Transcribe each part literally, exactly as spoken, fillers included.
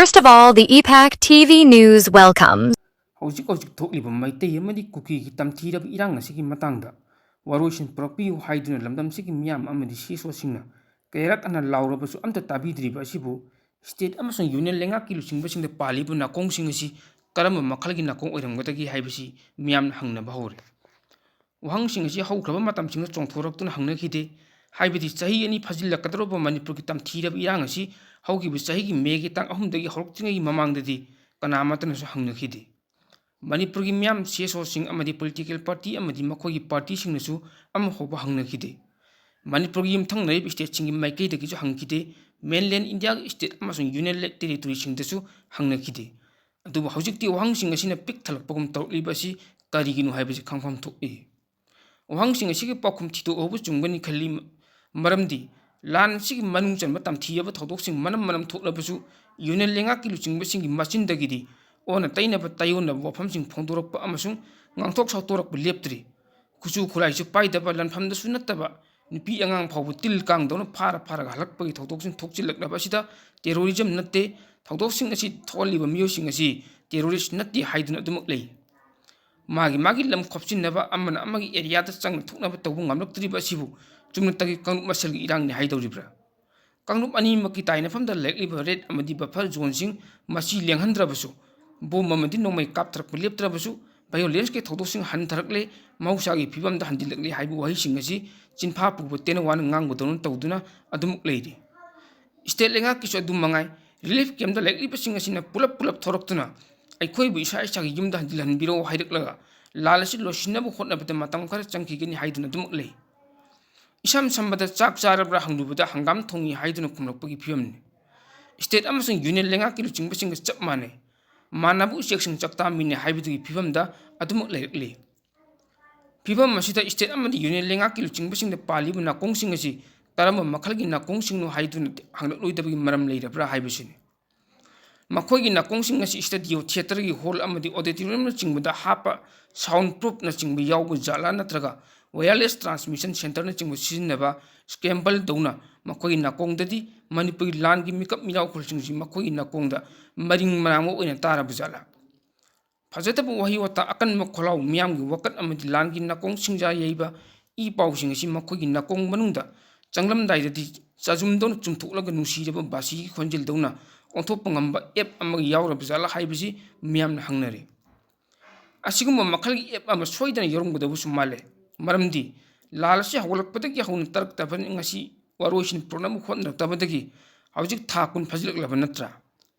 First of all, the E PAC T V News welcomes. ꯍꯧꯖꯤꯛ ꯍꯧꯖꯤꯛ ꯊꯣꯛꯂꯤꯕ ꯃꯩꯇꯩ ꯑꯃꯗꯤ ꯀꯨꯀꯤꯒꯤ ꯇꯝꯊꯤꯔꯕ ꯏꯔꯥꯡ ꯑꯁꯤꯒꯤ ꯃꯇꯥꯡꯗ ꯋꯥꯔꯣꯏꯁꯤꯟ ꯄꯨꯔꯛꯄꯤꯌꯨ ꯍꯥꯏꯗꯨꯅ ꯂꯝꯗꯝꯁꯤꯒꯤ ꯃꯤꯌꯥꯝ ꯑꯃꯗꯤ ꯁꯤ ꯁꯣꯁꯤꯡꯅ ꯀꯌꯥꯔꯛ ꯍꯟꯅ ꯂꯥꯎꯔꯕꯁꯨ ꯑꯝꯇ ꯇꯥꯕꯤꯗ꯭ꯔꯤꯕ ꯑꯁꯤꯕꯨ state ꯑꯃꯁꯨꯡ union ꯂꯩꯉꯥꯛꯀꯤ ꯂꯨꯆꯤꯡꯕꯁꯤꯡꯗ ꯄꯥꯜꯂꯤꯕ ꯅꯥꯀꯣꯡꯁꯤꯡ ꯑꯁꯤ ꯀꯔꯝꯕ ꯃꯈꯜꯒꯤ ꯅꯥꯀꯣꯡ ꯑꯣꯏꯔꯝꯒꯗꯒꯦ ꯍꯥꯏꯕꯁꯤ ꯃꯤꯌꯥꯝꯅ ꯍꯪꯅꯕ ꯍꯧꯔꯦ꯫ ꯋꯥꯍꯪꯁꯤꯡ ꯑꯁꯤ ꯍꯧꯈ꯭ꯔꯕ ꯃꯇꯝꯁꯤꯡꯗ ꯆꯣꯡꯊꯣꯔꯛꯇꯨꯅ ꯍꯪꯅꯈꯤꯗꯦ꯫ ꯍꯥꯏꯕꯗꯤ ꯆꯍꯤ ꯑꯅꯤ ꯐꯥꯖꯤꯜꯂꯛꯀꯗꯧꯔꯕ ꯃꯅꯤꯄꯨꯔꯒꯤ ꯇꯝꯊꯤꯔꯕ ꯏꯔꯥꯡ ꯑꯁꯤ ꯍꯧꯈꯤꯕ ꯆꯍꯤꯒꯤ ꯃꯦꯒꯤ ꯇꯥꯡ ꯑꯍꯨꯝꯗꯒꯤ ꯍꯧꯔꯛꯇ꯭ꯔꯤꯉꯩꯒꯤ ꯃꯃꯥꯡꯗꯗꯤ ꯀꯅꯥ ꯑꯃꯠꯇꯅꯁꯨ ꯍꯪꯅꯈꯤꯗꯦ꯫ ꯃꯅꯤꯄꯨꯔꯒꯤ ꯃꯤꯌꯥꯝ ꯁꯤ ꯑꯦꯁ ꯑꯣꯁꯤꯡ ꯑꯃꯗꯤ political party ꯑꯃꯗꯤ ꯃꯈꯣꯏꯒꯤ ꯄꯥꯔꯇꯤꯁꯤꯡꯅꯁꯨ ꯑꯃ ꯐꯥꯎꯕ ꯍꯪꯅꯈꯤꯗꯦ꯫ ꯃꯅꯤꯄꯨꯔꯒꯤ ꯌꯨꯝꯊꯪꯅꯔꯤꯕ stateꯁꯤꯡꯒꯤ ꯃꯥꯏꯀꯩꯗꯒꯤꯁꯨ ꯍꯪꯈꯤꯗꯦ꯫ Mainland Indiaꯒꯤ state ꯑꯃꯁꯨꯡ union territoryꯁꯤꯡꯗꯁꯨ ꯍꯪꯅꯈꯤꯗꯦ꯫ ꯑꯗꯨꯕꯨ ꯍꯧꯖꯤꯛꯇꯤ ꯋꯥꯍꯪꯁꯤꯡ ꯑꯁꯤꯅ ꯄꯤꯛ ꯊꯜꯂꯛꯄꯒꯨꯝ ꯇꯧꯔꯛꯂꯤꯕ ꯑꯁꯤ ꯀꯔꯤꯒꯤꯅꯣ ꯍꯥꯏꯕꯁꯤ ꯈꯪꯐꯝ ꯊꯣꯛꯏ꯫ ꯋꯥꯍꯪꯁꯤꯡ ꯑꯁꯤꯒꯤ ꯄꯥꯎꯈꯨꯝ ꯊꯤꯗꯣꯛꯍꯧꯕ ꯆꯨꯝꯒꯅꯤ ꯈꯜꯂꯤ꯫ ꯃꯔꯝꯗꯤ ꯂꯥꯟ ꯑꯁꯤꯒꯤ ꯃꯅꯨꯡ ꯆꯟꯕ ꯇꯝꯊꯤꯔꯕ ꯊꯧꯗꯣꯛꯁꯤꯡ ꯃꯅꯝ ꯃꯅꯝ ꯊꯣꯛꯂꯕꯁꯨ union ꯂꯩꯉꯥꯛꯀꯤ ꯂꯨꯆꯤꯡꯕꯁꯤꯡꯒꯤ ꯃꯆꯤꯟꯗꯒꯤꯗꯤ ꯑꯣꯟꯅ ꯇꯩꯅꯕ ꯇꯥꯏꯑꯣꯟꯅꯕ ꯋꯥꯐꯝꯁꯤꯡ ꯐꯣꯡꯗꯣꯔꯛꯄ ꯑꯃꯁꯨꯡ ꯉꯥꯡꯊꯣꯛ ꯁꯥꯎꯇꯣꯔꯛꯄ ꯂꯦꯞꯇ꯭ꯔꯤ꯫ ꯈꯨꯠꯁꯨ ꯈꯨꯠꯂꯥꯏꯁꯨ ꯄꯥꯏꯗꯕ, ꯂꯥꯟꯐꯝꯗꯁꯨ ꯅꯠꯇꯕ, ꯅꯨꯄꯤ ꯑꯉꯥꯡ ꯐꯥꯎꯕ ꯇꯤꯜ ꯀꯥꯡꯗꯧꯅ ꯐꯥꯔ ꯐꯥꯔꯒ ꯍꯜꯂꯛꯄꯒꯤ ꯊꯧꯗꯣꯛꯁꯤꯡ ꯊꯣꯛꯆꯤꯜꯂꯛꯂꯕ ꯑꯁꯤꯗ terrorism ꯅꯠꯇꯦ, ꯊꯧꯗꯣꯛꯁꯤꯡ ꯑꯁꯤ ꯊꯣꯛꯍꯜꯂꯤꯕ ꯃꯤꯑꯣꯏꯁꯤꯡ ꯑꯁꯤ terrorist ꯅꯠꯇꯦ ꯍꯥꯏꯗꯨꯅ ꯑꯗꯨꯃꯛ ꯂꯩ꯫ ꯃꯥꯒꯤ ꯃꯥꯒꯤ ꯂꯝ ꯈꯣꯞꯆꯤꯟꯅꯕ, ꯑꯃꯅ ꯑꯃꯒꯤ areaꯗ ꯆꯪꯅ ꯊꯣꯛꯅꯕ ꯇꯧꯕ ꯉꯝꯂꯛꯇ꯭ꯔꯤꯕ ꯑꯁꯤꯕꯨ ꯆꯨꯝꯅꯇꯒꯤ ꯀꯥꯡꯂꯨꯞ ꯃꯁꯦꯜꯒꯤ ꯏꯔꯥꯡꯅꯤ ꯍꯥꯏꯗꯧꯔꯤꯕ꯭ꯔꯥ? ꯀꯥꯡꯂꯨꯞ ꯑꯅꯤꯃꯛꯀꯤ ꯇꯥꯏꯅꯐꯝꯗ ꯂꯩꯔꯛꯂꯤꯕ red ꯑꯃꯗꯤ buffer zoneꯁꯤꯡ ꯃꯁꯤ ꯂꯦꯡꯍꯟꯗ꯭ꯔꯕꯁꯨ, bomb ꯑꯃꯗꯤ ꯅꯣꯡꯃꯩ ꯀꯥꯞꯊꯔꯛꯄ ꯂꯦꯞꯇ꯭ꯔꯕꯁꯨ, violenceꯀꯤ ꯊꯧꯗꯣꯛꯁꯤꯡ ꯍꯟꯊꯔꯛꯂꯦ, ꯃꯍꯧꯁꯥꯒꯤ ꯐꯤꯕꯝꯗ ꯍꯟꯖꯤꯜꯂꯛꯂꯦ ꯍꯥꯏꯕ ꯋꯥꯍꯩꯁꯤꯡ ꯑꯁꯤ ꯆꯤꯟꯐꯥ ꯄꯨꯕ ꯇꯦꯅꯋꯥꯅ ꯉꯥꯡꯕꯗꯧꯅ ꯇꯧꯗꯨꯅ ꯑꯗꯨꯃꯛ ꯂꯩꯔꯤ꯫ State ꯂꯩꯉꯥꯛꯀꯤꯁꯨ ꯑꯗꯨ ꯃꯉꯥꯏ꯫ Relief campꯇ ꯂꯩꯔꯛꯂꯤꯕꯁꯤꯡ ꯑꯁꯤꯅ ꯄꯨꯂꯞ ꯄꯨꯂꯞ ꯊꯣꯔꯛꯇꯨꯅ ꯑꯩꯈꯣꯏꯕꯨ ꯏꯁꯥ ꯏꯁꯥꯒꯤ ꯌꯨꯝꯗ ꯍꯟꯖꯤꯜꯍꯟꯕꯤꯔꯛꯑꯣ ꯍꯥꯏꯔꯛꯂꯒ ꯂꯥꯟ ꯑꯁꯤ ꯂꯣꯏꯁꯤꯟꯅꯕ ꯍꯣꯠꯅꯕꯗ ꯃꯇꯝ ꯈꯔ ꯆꯪꯈꯤꯒꯅꯤ ꯍꯥꯏꯗꯨꯅ ꯑꯗꯨꯃꯛ ꯂꯩ꯫ ꯏꯁꯝ ꯁꯝꯕꯗ ꯆꯥꯛ ꯆꯥꯔꯕ꯭ꯔꯥ ꯍꯪꯂꯨꯕꯗ ꯍꯪꯒꯥꯝ ꯊꯣꯡꯉꯤ ꯍꯥꯏꯗꯨꯅ ꯈꯨꯝꯂꯛꯄꯒꯤ ꯐꯤꯕꯝꯅꯤ꯫ State ꯑꯃꯁꯨꯡ union ꯂꯩꯉꯥꯛꯀꯤ ꯂꯨꯆꯤꯡꯕꯁꯤꯡꯒ ꯆꯞ ꯃꯥꯟꯅꯩ꯫ ꯃꯥꯟꯅꯕ ꯎꯆꯦꯛꯁꯤꯡ ꯆꯥꯛꯇꯥꯃꯤꯟꯅꯩ ꯍꯥꯏꯕꯗꯨꯒꯤ ꯐꯤꯕꯝꯗ ꯑꯗꯨꯃꯛ ꯂꯩꯔꯛꯂꯤ꯫ ꯐꯤꯕꯝ ꯑꯁꯤꯗ state ꯑꯃꯗꯤ union ꯂꯩꯉꯥꯛꯀꯤ ꯂꯨꯆꯤꯡꯕꯁꯤꯡꯗ ꯄꯥꯜꯂꯤꯕ ꯅꯥꯀꯣꯡꯁꯤꯡ ꯑꯁꯤ ꯀꯔꯝꯕ ꯃꯈꯜꯒꯤ ꯅꯥꯀꯣꯡꯁꯤꯡꯅꯣ ꯍꯥꯏꯗꯨꯅ ꯍꯪꯂꯛꯂꯣꯏꯗꯕꯒꯤ ꯃꯔꯝ ꯂꯩꯔꯕ꯭ꯔꯥ ꯍꯥꯏꯕꯁꯤꯅꯤ꯫ ꯃꯈꯣꯏꯒꯤ ꯅꯥꯀꯣꯡꯁꯤꯡ ꯑꯁꯤ studio theatreꯒꯤ hall ꯑꯃꯗꯤ auditoriumꯅꯆꯤꯡꯕꯗ ꯍꯥꯞꯄ sound proofꯅꯆꯤꯡꯕ ꯌꯥꯎꯕ ꯖꯥꯠꯂꯥ ꯅꯠꯇ꯭ꯔꯒ wireless transmission centreꯅꯆꯤꯡꯕ ꯁꯤꯖꯤꯟꯅꯕ scramble ꯇꯧꯅ ꯃꯈꯣꯏꯒꯤ ꯅꯥꯀꯣꯡꯗꯗꯤ ꯃꯅꯤꯄꯨꯔꯒꯤ ꯂꯥꯟꯒꯤ ꯃꯤꯀꯞ ꯃꯤꯔꯥꯎꯈꯣꯜꯁꯤꯡꯁꯤ ꯃꯈꯣꯏꯒꯤ ꯅꯥꯀꯣꯡꯗ ꯃꯔꯤꯡ ꯃꯔꯥꯡꯕ ꯑꯣꯏꯅ ꯇꯥꯔꯕ ꯖꯥꯠꯂꯥ? ꯐꯖꯗꯕ ꯋꯥꯍꯩ ꯋꯥꯇꯥ, ꯑꯀꯟꯕ ꯈꯣꯜꯂꯥꯎ, ꯃꯤꯌꯥꯝꯒꯤ ꯋꯥꯀꯠ ꯑꯃꯗꯤ ꯂꯥꯟꯒꯤ ꯅꯥꯀꯣꯡ ꯁꯤꯡꯖꯥ ꯌꯩꯕ ꯏ ꯄꯥꯎꯁꯤꯡ ꯑꯁꯤ ꯃꯈꯣꯏꯒꯤ ꯅꯥꯀꯣꯡ ꯃꯅꯨꯡꯗ ꯆꯪꯂꯝꯗꯥꯏꯗꯗꯤ ꯆꯥꯖꯨꯝꯗꯧꯅ ꯆꯨꯝꯊꯣꯛꯂꯒ ꯅꯨꯡꯁꯤꯔꯕ ꯕꯥꯁꯤꯒꯤ ꯈꯣꯟꯖꯦꯜꯗꯧꯅ ꯑꯣꯟꯊꯣꯛꯄ ꯉꯝꯕ app ꯑꯃꯒ ꯌꯥꯎꯔꯕ ꯖꯥꯠꯂꯥ ꯍꯥꯏꯕꯁꯤ ꯃꯤꯌꯥꯝꯅ ꯍꯪꯅꯔꯤ꯫ ꯑꯁꯤꯒꯨꯝꯕ ꯃꯈꯜꯒꯤ app ꯑꯃ ꯁꯣꯏꯗꯅ ꯌꯥꯎꯔꯝꯒꯗꯕꯁꯨ ꯃꯥꯜꯂꯦ꯫ ꯃꯔꯝꯗꯤ ꯂꯥꯜ ꯑꯁꯤ ꯍꯧꯒꯠꯂꯛꯄꯗꯒꯤ ꯍꯧꯅ ꯇꯥꯔꯛꯇꯕ ꯉꯁꯤ ꯋꯥꯔꯣꯏꯁꯤꯟ ꯄꯨꯔꯛꯅꯕ ꯍꯣꯠꯅꯔꯛꯇꯕꯗꯒꯤ ꯍꯧꯖꯤꯛ ꯊꯥ ꯀꯨꯟ ꯐꯥꯖꯤꯜꯂꯛꯂꯕ ꯅꯠꯇ꯭ꯔꯥ?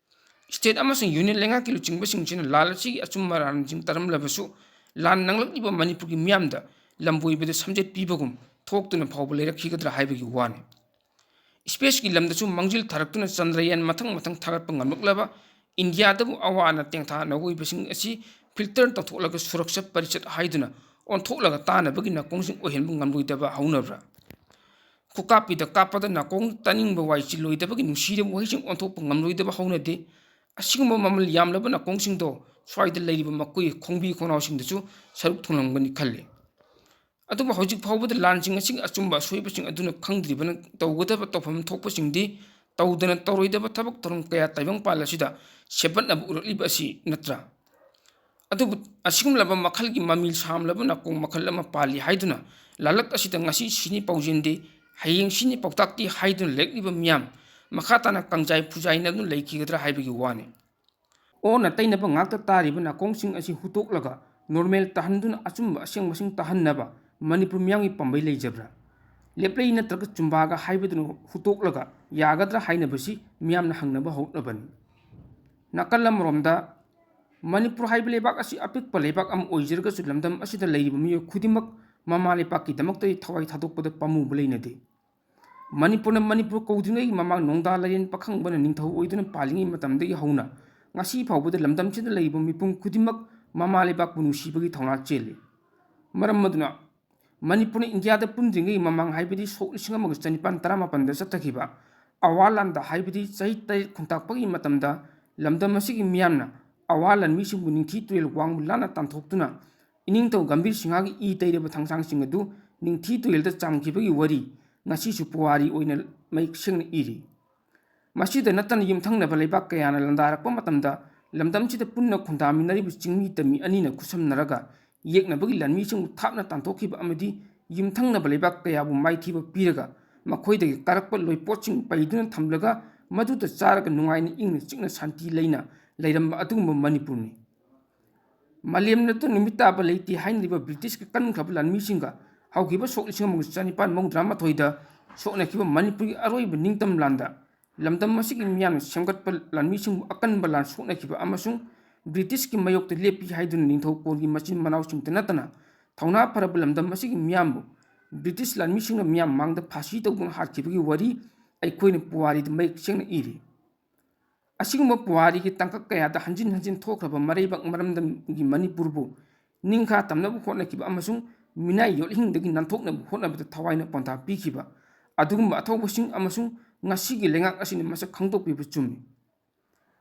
State ꯑꯃꯁꯨꯡ union ꯂꯩꯉꯥꯛꯀꯤ ꯂꯨꯆꯤꯡꯕꯁꯤꯡꯁꯤꯅ ꯂꯥꯜ ꯑꯁꯤꯒꯤ ꯑꯆꯨꯝꯕ ꯑꯔꯥꯟꯁꯤꯡ ꯇꯥꯔꯝꯂꯕꯁꯨ, ꯂꯥꯟ ꯅꯪꯂꯛꯂꯤꯕ ꯃꯅꯤꯄꯨꯔꯒꯤ ꯃꯤꯌꯥꯝꯗ ꯂꯝꯕꯣꯏꯕꯗ ꯁꯝꯖꯦꯠ ꯄꯤꯕꯒꯨꯝ ꯊꯣꯛꯇꯨꯅ ꯐꯥꯎꯕ ꯂꯩꯔꯛꯈꯤꯒꯗ꯭ꯔꯥ ꯍꯥꯏꯕꯒꯤ ꯋꯥꯅꯤ꯫ Spaceꯀꯤ ꯂꯝꯗꯁꯨ ꯃꯥꯡꯖꯤꯜ ꯊꯥꯔꯛꯇꯨꯅ ꯆꯟꯗ꯭ꯔꯌꯥꯟ ꯃꯊꯪ ꯃꯊꯪ ꯊꯥꯒꯠꯄ ꯉꯝꯂꯛꯂꯕ ꯏꯟꯗꯤꯌꯥꯗꯕꯨ ꯑꯋꯥ ꯑꯅꯥ ꯇꯦꯡꯊꯥ ꯅꯧꯑꯣꯏꯕꯁꯤꯡ ꯑꯁꯤ filter ꯇꯧꯊꯣꯛꯂꯒ ꯁꯨꯔꯛꯁꯥ ꯄꯔꯤꯁꯠ ꯍꯥꯏꯗꯨꯅ ꯑꯣꯟꯊꯣꯛꯂꯒ ꯇꯥꯅꯕꯒꯤ ꯅꯥꯀꯣꯡꯁꯤꯡ ꯑꯣꯏꯍꯟꯕ ꯉꯝꯂꯣꯏꯗꯕ ꯍꯧꯅꯕ꯭ꯔꯥ? ꯈꯨꯀꯥꯞꯄꯤꯗ ꯀꯥꯞꯄꯗ ꯅꯥꯀꯣꯡ ꯇꯥꯅꯤꯡꯕ ꯋꯥꯏ ꯆꯤꯜꯂꯣꯏꯗꯕꯒꯤ ꯅꯨꯡꯁꯤꯔꯕ ꯋꯥꯍꯩꯁꯤꯡ ꯑꯣꯟꯊꯣꯛꯄ ꯉꯝꯂꯣꯏꯗꯕ ꯍꯧꯅꯗꯦ꯫ ꯑꯁꯤꯒꯨꯝꯕ ꯃꯃꯜ ꯌꯥꯝꯂꯕ ꯅꯥꯀꯣꯡꯁꯤꯡꯗꯣ ꯁ꯭ꯋꯥꯏꯗ ꯂꯩꯔꯤꯕ ꯃꯈꯣꯏ ꯈꯣꯡꯕꯤ ꯈꯣꯡꯅꯥꯎꯁꯤꯡꯗꯁꯨ ꯁꯔꯨꯛ ꯊꯨꯡꯂꯝꯒꯅꯤ ꯈꯜꯂꯤ꯫ ꯑꯗꯨꯕꯨ ꯍꯧꯖꯤꯛ ꯐꯥꯎꯕꯗ ꯂꯥꯟꯁꯤꯡ ꯑꯁꯤꯒꯤ ꯑꯆꯨꯝꯕ ꯑꯁꯣꯏꯕꯁꯤꯡ ꯑꯗꯨꯅ ꯈꯪꯗ꯭ꯔꯤꯕꯅ ꯇꯧꯒꯗꯕ ꯇꯧꯐꯝ ꯊꯣꯛꯄꯁꯤꯡꯗꯤ ꯇꯧꯗꯅ ꯇꯧꯔꯣꯏꯗꯕ ꯊꯕꯛ ꯊꯧꯔꯝ ꯀꯌꯥ ꯇꯥꯏꯕꯪꯄꯥꯜ ꯑꯁꯤꯗ ꯁꯦꯝꯒꯠꯅꯕ ꯎꯔꯛꯂꯤꯕ ꯑꯁꯤ ꯅꯠꯇ꯭ꯔꯥ? ꯑꯗꯨꯕꯨ ꯑꯁꯤꯒꯨꯝꯂꯕ ꯃꯈꯜꯒꯤ ꯃꯃꯤ ꯁꯥꯝꯂꯕ ꯅꯥꯀꯣꯡ ꯃꯈꯜ ꯑꯃ ꯄꯥꯜꯂꯤ ꯍꯥꯏꯗꯨꯅ ꯂꯥꯂꯛ ꯑꯁꯤꯗ ꯉꯁꯤ ꯁꯤꯅꯤ ꯄꯥꯎꯖꯦꯜꯗꯤ, ꯍꯌꯦꯡ ꯁꯤꯅꯤ ꯄꯥꯎꯇꯥꯛꯇꯤ ꯍꯥꯏꯗꯨꯅ ꯂꯦꯛꯂꯤꯕ ꯃꯤꯌꯥꯝ ꯃꯈꯥ ꯇꯥꯅ ꯀꯪꯖꯥꯏ ꯐꯨꯖꯥꯏꯅꯗꯨꯅ ꯂꯩꯈꯤꯒꯗ꯭ꯔꯥ ꯍꯥꯏꯕꯒꯤ ꯋꯥꯅꯤ꯫ ꯑꯣꯟꯅ ꯇꯩꯅꯕ ꯉꯥꯛꯇ ꯇꯥꯔꯤꯕ ꯅꯥꯀꯣꯡꯁꯤꯡ ꯑꯁꯤ ꯍꯨꯠꯇꯣꯛꯂꯒ normal ꯇꯥꯍꯟꯗꯨꯅ ꯑꯆꯨꯝꯕ ꯑꯁꯦꯡꯕꯁꯤꯡ ꯇꯥꯍꯟꯅꯕ ꯃꯅꯤꯄꯨꯔ ꯃꯤꯌꯥꯝꯒꯤ ꯄꯥꯝꯕꯩ ꯂꯩꯖꯕ꯭ꯔꯥ? ꯂꯦꯞꯂꯩ ꯅꯠꯇ꯭ꯔꯒ ꯆꯨꯝꯕꯥꯒ ꯍꯥꯏꯕꯗꯨꯅ ꯍꯨꯠꯇꯣꯛꯂꯒ ꯌꯥꯒꯗ꯭ꯔꯥ ꯍꯥꯏꯅꯕꯁꯤ ꯃꯤꯌꯥꯝꯅ ꯍꯪꯅꯕ ꯍꯧꯔꯛꯂꯕꯅꯤ꯫ ꯅꯥꯀꯜ ꯑꯃꯔꯣꯝꯗ ꯃꯅꯤꯄꯨꯔ ꯍꯥꯏꯕ ꯂꯩꯕꯥꯛ ꯑꯁꯤ ꯑꯄꯤꯛꯄ ꯂꯩꯕꯥꯛ ꯑꯃ ꯑꯣꯏꯖꯔꯒꯁꯨ ꯂꯝꯗꯝ ꯑꯁꯤꯗ ꯂꯩꯔꯤꯕ ꯃꯤꯑꯣꯏ ꯈꯨꯗꯤꯡꯃꯛ ꯃꯃꯥ ꯂꯩꯕꯥꯛꯀꯤꯗꯃꯛꯇꯗꯤ ꯊꯋꯥꯏ ꯊꯥꯗꯣꯛꯄꯗ ꯄꯥꯝꯃꯨꯕ ꯂꯩꯅꯗꯦ꯫ ꯃꯅꯤꯄꯨꯔꯅ ꯃꯅꯤꯄꯨꯔ ꯀꯧꯗ꯭ꯔꯤꯉꯩꯒꯤ ꯃꯃꯥꯡ ꯅꯣꯡꯗꯥ ꯂꯥꯏꯔꯦꯟ ꯄꯥꯈꯪꯕꯅ ꯅꯤꯡꯊꯧ ꯑꯣꯏꯗꯨꯅ ꯄꯥꯜꯂꯤꯉꯩ ꯃꯇꯝꯗꯒꯤ ꯍꯧꯅ ꯉꯁꯤ ꯐꯥꯎꯕꯗ ꯂꯝꯗꯝꯁꯤꯗ ꯂꯩꯔꯤꯕ ꯃꯤꯄꯨꯝ ꯈꯨꯗꯤꯡꯃꯛ ꯃꯃꯥ ꯂꯩꯕꯥꯛꯄꯨ ꯅꯨꯡꯁꯤꯕꯒꯤ ꯊꯧꯅꯥ ꯆꯦꯜꯂꯤ꯫ ꯃꯔꯝ ꯑꯗꯨꯅ ꯃꯅꯤꯄꯨꯔꯅ ꯏꯟꯗꯤꯌꯥꯗ ꯄꯨꯟꯗ꯭ꯔꯤꯉꯩ ꯃꯃꯥꯡ, ꯍꯥꯏꯕꯗꯤ ꯁꯣꯛ ꯂꯤꯁꯤꯡ ꯑꯃꯒ ꯆꯅꯤꯄꯥꯟ ꯇꯔꯥꯃꯥꯄꯟꯗ ꯆꯠꯊꯈꯤꯕ ꯑꯋꯥ ꯂꯥꯟꯗ, ꯍꯥꯏꯕꯗꯤ ꯆꯍꯤ ꯇꯔꯦꯠ ꯈꯨꯟꯇꯥꯛꯄꯒꯤ ꯃꯇꯝꯗ, ꯂꯝꯗꯝ ꯑꯁꯤꯒꯤ ꯃꯤꯌꯥꯝꯅ ꯑꯋꯥ ꯂꯥꯟꯃꯤꯁꯤꯡꯕꯨ ꯅꯤꯡꯊꯤ ꯇꯨꯔꯦꯜ ꯋꯥꯡꯃ ꯂꯥꯟꯅ ꯇꯥꯟꯊꯣꯛꯇꯨꯅ ꯏꯅꯤꯡꯊꯧ ꯒꯝꯚꯤꯔ ꯁꯤꯡꯍꯒꯤ ꯏ ꯇꯩꯔꯕ ꯊꯥꯡꯁꯥꯡꯁꯤꯡ ꯑꯗꯨ ꯅꯤꯡꯊꯤ ꯇꯨꯔꯦꯜꯗ ꯆꯥꯝꯈꯤꯕꯒꯤ ꯋꯥꯔꯤ ꯉꯁꯤꯁꯨ ꯄꯨꯋꯥꯔꯤ ꯑꯣꯏꯅ ꯃꯌꯦꯛ ꯁꯦꯡꯅ ꯏꯔꯤ꯫ ꯃꯁꯤꯗ ꯅꯠꯇꯅ ꯌꯨꯝꯊꯪꯅꯕ ꯂꯩꯕꯥꯛ ꯀꯌꯥꯅ ꯂꯥꯟꯗꯥꯔꯛꯄ ꯃꯇꯝꯗ ꯂꯝꯗꯝꯁꯤꯗ ꯄꯨꯟꯅ ꯈꯨꯟꯗꯥꯃꯤꯟꯅꯔꯤꯕ ꯆꯤꯡꯃꯤ ꯇꯝꯃꯤ ꯑꯅꯤꯅ ꯈꯨꯠꯁꯝꯅꯔꯒ ꯌꯦꯛꯅꯕꯒꯤ ꯂꯥꯟꯃꯤꯁꯤꯡꯕꯨ ꯊꯥꯞꯅ ꯇꯥꯟꯊꯣꯛꯈꯤꯕ ꯑꯃꯗꯤ ꯌꯨꯝꯊꯪꯅꯕ ꯂꯩꯕꯥꯛ ꯀꯌꯥꯕꯨ ꯃꯥꯏꯊꯤꯕ ꯄꯤꯔꯒ ꯃꯈꯣꯏꯗꯒꯤ ꯀꯥꯔꯛꯄ ꯂꯣꯏꯄꯣꯠꯁꯤꯡ ꯄꯩꯗꯨꯅ ꯊꯝꯂꯒ ꯃꯗꯨꯗ ꯆꯥꯔꯒ ꯅꯨꯡꯉꯥꯏꯅ ꯏꯪꯅ ꯆꯤꯛꯅ ꯁꯥꯟꯇꯤ ꯂꯩꯅ ꯂꯩꯔꯝꯕ ꯑꯗꯨꯒꯨꯝꯕ ꯃꯅꯤꯄꯨꯔꯅꯤ꯫ ꯃꯥꯂꯦꯝꯗꯇ ꯅꯨꯃꯤꯠ ꯇꯥꯕ ꯂꯩꯇꯦ ꯍꯥꯏꯅꯔꯤꯕ ꯕ꯭ꯔꯤꯇꯤꯁꯀꯤ ꯀꯟꯈ꯭ꯔꯕ ꯂꯥꯟꯃꯤꯁꯤꯡꯒ ꯍꯧꯈꯤꯕ ꯁꯣꯛ ꯂꯤꯁꯤꯡ ꯑꯃꯒ ꯆꯅꯤꯄꯥꯟ ꯃꯧꯗ꯭ꯔꯥ ꯃꯥꯊꯣꯏꯗ ꯁꯣꯛꯅꯈꯤꯕ ꯃꯅꯤꯄꯨꯔꯒꯤ ꯑꯔꯣꯏꯕ ꯅꯤꯡꯇꯝ ꯂꯥꯟꯗ ꯂꯝꯗꯝ ꯑꯁꯤꯒꯤ ꯃꯤꯌꯥꯝꯅ ꯁꯦꯝꯒꯠꯄ ꯂꯥꯟꯃꯤꯁꯤꯡꯕꯨ ꯑꯀꯟꯕ ꯂꯥꯟ ꯁꯣꯛꯅꯈꯤꯕ ꯑꯃꯁꯨꯡ ꯕ꯭ꯔꯤꯇꯤꯁꯀꯤ ꯃꯥꯌꯣꯛꯇ ꯂꯦꯞꯄꯤ ꯍꯥꯏꯗꯨꯅ ꯅꯤꯡꯊꯧꯀꯣꯜꯒꯤ ꯃꯆꯤꯟ ꯃꯅꯥꯎꯁꯤꯡꯇ ꯅꯠꯇꯅ ꯊꯧꯅꯥ ꯐꯔꯕ ꯂꯝꯗꯝ ꯑꯁꯤꯒꯤ ꯃꯤꯌꯥꯝꯕꯨ ꯕ꯭ꯔꯤꯇꯤꯁ ꯂꯥꯟꯃꯤꯁꯤꯡꯅ ꯃꯤꯌꯥꯝ ꯃꯥꯡꯗ ꯐꯥꯁꯤ ꯇꯧꯗꯨꯅ ꯍꯥꯠꯈꯤꯕꯒꯤ ꯋꯥꯔꯤ ꯑꯩꯈꯣꯏꯅ ꯄꯨꯋꯥꯔꯤꯗ ꯃꯌꯦꯛ ꯁꯦꯡꯅ ꯏꯔꯤ꯫ ꯑꯁꯤꯒꯨꯝꯕ ꯄꯨꯋꯥꯔꯤꯒꯤ ꯇꯥꯡꯀꯛ ꯀꯌꯥꯗ ꯍꯟꯖꯤꯟ ꯍꯟꯖꯤꯟ ꯊꯣꯛꯈ꯭ꯔꯕ ꯃꯔꯩꯕꯥꯛ ꯃꯔꯝꯗꯝꯒꯤ ꯃꯅꯤꯄꯨꯔꯕꯨ ꯅꯤꯡꯈꯥ ꯇꯝꯅꯕ ꯍꯣꯠꯅꯈꯤꯕ ꯑꯃꯁꯨꯡ ꯃꯤꯅꯥꯏ ꯌꯣꯠꯍꯤꯡꯗꯒꯤ ꯅꯥꯟꯊꯣꯛꯅꯕ ꯍꯣꯠꯅꯕꯗ ꯊꯋꯥꯏꯅ ꯄꯣꯟꯊꯥ ꯄꯤꯈꯤꯕ ꯑꯗꯨꯒꯨꯝꯕ ꯑꯊꯧꯕꯁꯤꯡ ꯑꯃꯁꯨꯡ ꯉꯁꯤꯒꯤ ꯂꯩꯉꯥꯛ ꯑꯁꯤꯅ ꯃꯁꯛ ꯈꯪꯗꯣꯛꯄꯤꯕ ꯆꯨꯝꯃꯤ꯫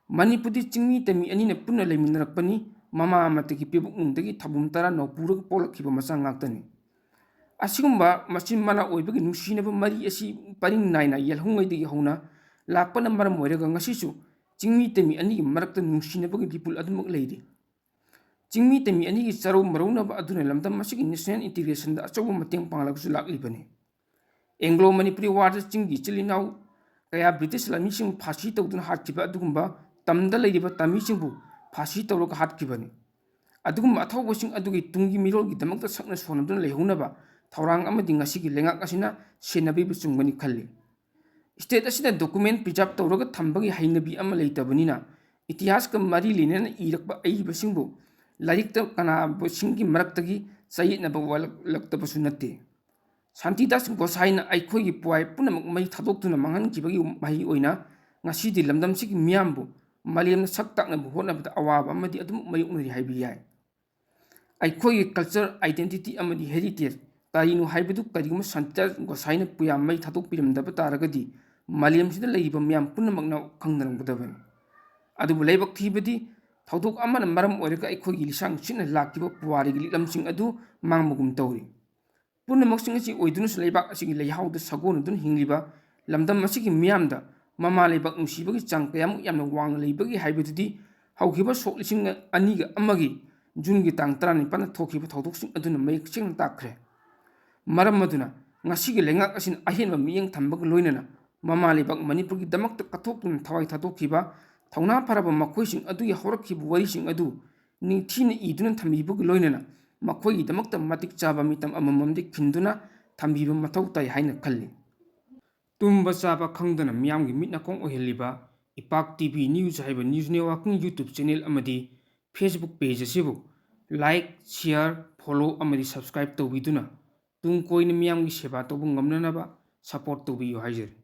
ꯃꯅꯤꯄꯨꯔꯗꯤ ꯆꯤꯡꯃꯤ ꯇꯝꯃꯤ ꯑꯅꯤꯅ ꯄꯨꯟꯅ ꯂꯩꯃꯤꯟꯅꯔꯛꯄꯅꯤ, ꯃꯃꯥ ꯑꯃꯠꯇꯒꯤ ꯄꯤꯕꯨꯛꯅꯨꯡꯗꯒꯤ ꯊꯥꯕꯨꯝ ꯇꯔꯥ ꯅꯧꯄꯨꯔꯒ ꯄꯣꯛꯂꯛꯈꯤꯕ ꯃꯆꯥ ꯉꯥꯛꯇꯅꯤ꯫ ꯑꯁꯤꯒꯨꯝꯕ ꯃꯆꯤꯟ ꯃꯅꯥꯎ ꯑꯣꯏꯕꯒꯤ ꯅꯨꯡꯁꯤꯅꯕ ꯃꯔꯤ ꯑꯁꯤ ꯄꯔꯤꯡ ꯅꯥꯏꯅ ꯌꯦꯜꯍꯧꯉꯩꯗꯒꯤ ꯍꯧꯅ ꯂꯥꯛꯄꯅ ꯃꯔꯝ ꯑꯣꯏꯔꯒ ꯉꯁꯤꯁꯨ ꯆꯤꯡꯃꯤ ꯇꯝꯃꯤ ꯑꯅꯤꯒꯤ ꯃꯔꯛꯇ ꯅꯨꯡꯁꯤꯅꯕꯒꯤ ꯂꯤꯄꯨꯜ ꯑꯗꯨꯃꯛ ꯂꯩꯔꯤ꯫ ꯆꯤꯡꯃꯤ ꯇꯝꯃꯤ ꯑꯅꯤꯒꯤ ꯆꯔꯧ ꯃꯔꯧꯅꯕ ꯑꯗꯨꯅ ꯂꯝꯗꯝ ꯑꯁꯤꯒꯤ national integrationꯗ ꯑꯆꯧꯕ ꯃꯇꯦꯡ ꯄꯥꯡꯂꯒꯁꯨ ꯂꯥꯛꯂꯤꯕꯅꯤ꯫ Anglo Manipuri Warꯗ ꯆꯤꯡꯒꯤ ꯏꯆꯤꯜ ꯏꯅꯥꯎ ꯀꯌꯥ ꯕ꯭ꯔꯤꯇꯤꯁ ꯂꯥꯟꯃꯤꯁꯤꯡꯕꯨ ꯐꯥꯁꯤ ꯇꯧꯗꯨꯅ ꯍꯥꯠꯈꯤꯕ ꯑꯗꯨꯒꯨꯝꯕ ꯇꯝꯗ ꯂꯩꯔꯤꯕ ꯇꯝꯃꯤꯁꯤꯡꯕꯨ ꯐꯥꯁꯤ ꯇꯧꯔꯒ ꯍꯥꯠꯈꯤꯕꯅꯤ꯫ ꯑꯗꯨꯒꯨꯝꯕ ꯑꯊꯧꯕꯁꯤꯡ ꯑꯗꯨꯒꯤ ꯇꯨꯡꯒꯤ ꯃꯤꯔꯣꯜꯒꯤꯗꯃꯛꯇ ꯁꯛꯅ ꯁꯣꯟꯅꯗꯨꯅ ꯂꯩꯍꯧꯅꯕ ꯊꯧꯔꯥꯡ ꯑꯃꯗꯤ ꯉꯁꯤꯒꯤ ꯂꯩꯉꯥꯛ ꯑꯁꯤꯅ ꯁꯦꯟꯅꯕꯤꯕ ꯆꯨꯝꯒꯅꯤ ꯈꯜꯂꯤ꯫ State ꯑꯁꯤꯗ document preserve ꯇꯧꯔꯒ ꯊꯝꯕꯒꯤ ꯍꯩꯅꯕꯤ ꯑꯃ ꯂꯩꯇꯕꯅꯤꯅ ꯏꯇꯤꯍꯥꯁꯀ ꯃꯔꯤ ꯂꯩꯅꯅ ꯏꯔꯛꯄ ꯑꯏꯕꯁꯤꯡꯕꯨ ꯂꯥꯏꯔꯤꯛꯇ ꯀꯅꯥꯕꯁꯤꯡꯒꯤ ꯃꯔꯛꯇꯒꯤ ꯆꯌꯦꯠꯅꯕ ꯋꯥꯠꯂꯛꯇꯕꯁꯨ ꯅꯠꯇꯦ꯫ ꯁꯥꯟꯇꯤꯗꯥꯁ ꯒꯣꯁꯥꯏꯅ ꯑꯩꯈꯣꯏꯒꯤ ꯄꯨꯋꯥꯔꯤ ꯄꯨꯝꯅꯃꯛ ꯃꯩ ꯊꯥꯗꯣꯛꯇꯨꯅ ꯃꯥꯡꯍꯟꯈꯤꯕꯒꯤ ꯃꯍꯩ ꯑꯣꯏꯅ ꯉꯁꯤꯗꯤ ꯂꯝꯗꯝꯁꯤꯒꯤ ꯃꯤꯌꯥꯝꯕꯨ ꯃꯥꯂꯦꯝꯅ ꯁꯛ ꯇꯥꯛꯅꯕ ꯍꯣꯠꯅꯕꯗ ꯑꯋꯥꯕ ꯑꯃꯗꯤ ꯑꯗꯨꯝ ꯃꯥꯌꯣꯛꯅꯔꯤ ꯍꯥꯏꯕ ꯌꯥꯏ꯫ ꯑꯩꯈꯣꯏꯒꯤ culture, identity ꯑꯃꯗꯤ heritage ꯀꯔꯤꯅꯣ ꯍꯥꯏꯕꯗꯨ ꯀꯔꯤꯒꯨꯝꯕ ꯁꯥꯟꯇꯤꯗꯥꯁ ꯒꯣꯁꯥꯏꯅ ꯄꯨꯌꯥ ꯃꯩ ꯊꯥꯗꯣꯛꯄꯤꯔꯝꯗꯕ ꯇꯥꯔꯒꯗꯤ ꯃꯥꯂꯦꯝꯁꯤꯗ ꯂꯩꯔꯤꯕ ꯃꯤꯌꯥꯝ ꯄꯨꯝꯅꯃꯛꯅ ꯈꯪꯅꯔꯝꯒꯗꯕꯅꯤ꯫ ꯑꯗꯨꯕꯨ ꯂꯥꯏꯕꯛ ꯊꯤꯕꯗꯤ ꯊꯧꯗꯣꯛ ꯑꯃꯅ ꯃꯔꯝ ꯑꯣꯏꯔꯒ ꯑꯩꯈꯣꯏꯒꯤ ꯂꯤꯁꯥꯡ ꯁꯤꯠꯅ ꯂꯥꯛꯈꯤꯕ ꯄꯨꯋꯥꯔꯤꯒꯤ ꯂꯤꯛꯂꯝꯁꯤꯡ ꯑꯗꯨ ꯃꯥꯡꯕꯒꯨꯝ ꯇꯧꯔꯤ꯫ ꯄꯨꯝꯅꯃꯛꯁꯤꯡ ꯑꯁꯤ ꯑꯣꯏꯗꯨꯅꯁꯨ ꯂꯩꯕꯥꯛ ꯑꯁꯤꯒꯤ ꯂꯩꯍꯥꯎꯗ ꯁꯥꯒꯣꯟꯅꯗꯨꯅ ꯍꯤꯡꯂꯤꯕ ꯂꯝꯗꯝ ꯑꯁꯤꯒꯤ ꯃꯤꯌꯥꯝꯗ ꯃꯃꯥ ꯂꯩꯕꯥꯛ ꯅꯨꯡꯁꯤꯕꯒꯤ ꯆꯥꯡ ꯀꯌꯥꯃꯨꯛ ꯌꯥꯝꯅ ꯋꯥꯡꯅ ꯂꯩꯕꯒꯦ ꯍꯥꯏꯕꯗꯨꯗꯤ ꯍꯧꯈꯤꯕ ꯁꯣꯛ ꯂꯤꯁꯤꯡ ꯑꯅꯤꯒ ꯑꯃꯒꯤ ꯖꯨꯟꯒꯤ ꯇꯥꯡ ꯇꯔꯥꯅꯤꯄꯥꯟꯗ ꯊꯣꯛꯈꯤꯕ ꯊꯧꯗꯣꯛꯁꯤꯡ ꯑꯗꯨꯅ ꯃꯌꯦꯛ ꯁꯦꯡꯅ ꯇꯥꯛꯈ꯭ꯔꯦ꯫ ꯃꯔꯝ ꯑꯗꯨꯅ ꯉꯁꯤꯒꯤ ꯂꯩꯉꯥꯛ ꯑꯁꯤꯅ ꯑꯍꯦꯟꯕ ꯃꯤꯠꯌꯦꯡ ꯊꯝꯕꯒ ꯂꯣꯏꯅꯅ ꯃꯃꯥ ꯂꯩꯕꯥꯛ ꯃꯅꯤꯄꯨꯔꯒꯤꯗꯃꯛꯇ ꯀꯠꯊꯣꯛꯇꯨꯅ ꯊꯋꯥꯏ ꯊꯥꯗꯣꯛꯈꯤꯕ ꯊꯧꯅꯥ ꯐꯔꯕ ꯃꯈꯣꯏꯁꯤꯡ ꯑꯗꯨꯒꯤ ꯍꯧꯔꯛꯈꯤꯕ ꯋꯥꯔꯤꯁꯤꯡ ꯑꯗꯨ ꯅꯤꯡꯊꯤꯅ ꯏꯗꯨꯅ ꯊꯝꯕꯤꯕꯒ ꯂꯣꯏꯅꯅ ꯃꯈꯣꯏꯒꯤꯗꯃꯛꯇ ꯃꯇꯤꯛ ꯆꯥꯕ ꯃꯤꯇꯝ ꯑꯃꯃꯝꯗꯤ ꯈꯤꯟꯗꯨꯅ ꯊꯝꯕꯤꯕ ꯃꯊꯧ ꯇꯥꯏ ꯍꯥꯏꯅ ꯈꯜꯂꯤ꯫ ꯇꯨꯝꯕ ꯆꯥꯕ ꯈꯪꯗꯅ ꯃꯤꯌꯥꯝꯒꯤ ꯃꯤꯠ ꯅꯥꯀꯣꯡ ꯑꯣꯏꯍꯜꯂꯤꯕ ꯏꯄꯥꯛ ꯇꯤ ꯚꯤ ꯅ꯭ꯌꯨꯁ ꯍꯥꯏꯕ ꯅ꯭ꯌꯨꯁ ꯅꯦꯠꯋꯥꯔꯀꯤꯡ ꯌꯨꯇ꯭ꯌꯨꯕ ꯆꯦꯅꯦꯜ ꯑꯃꯗꯤ ꯐꯦꯁꯕꯨꯛ ꯄꯦꯖ ꯑꯁꯤꯕꯨ ꯂꯥꯏꯛ, ꯁꯤꯌꯥꯔ, ꯐꯣꯂꯣ ꯑꯃꯗꯤ ꯁꯕꯁꯀ꯭ꯔꯥꯏꯕ ꯇꯧꯕꯤꯗꯨꯅ ꯇꯨꯡ ꯀꯣꯏꯅ ꯃꯤꯌꯥꯝꯒꯤ ꯁꯦꯕꯥ ꯇꯧꯕ ꯉꯝꯅꯅꯕ ꯁꯄꯣꯔꯠ ꯇꯧꯕꯤꯌꯨ ꯍꯥꯏꯖꯔꯤ꯫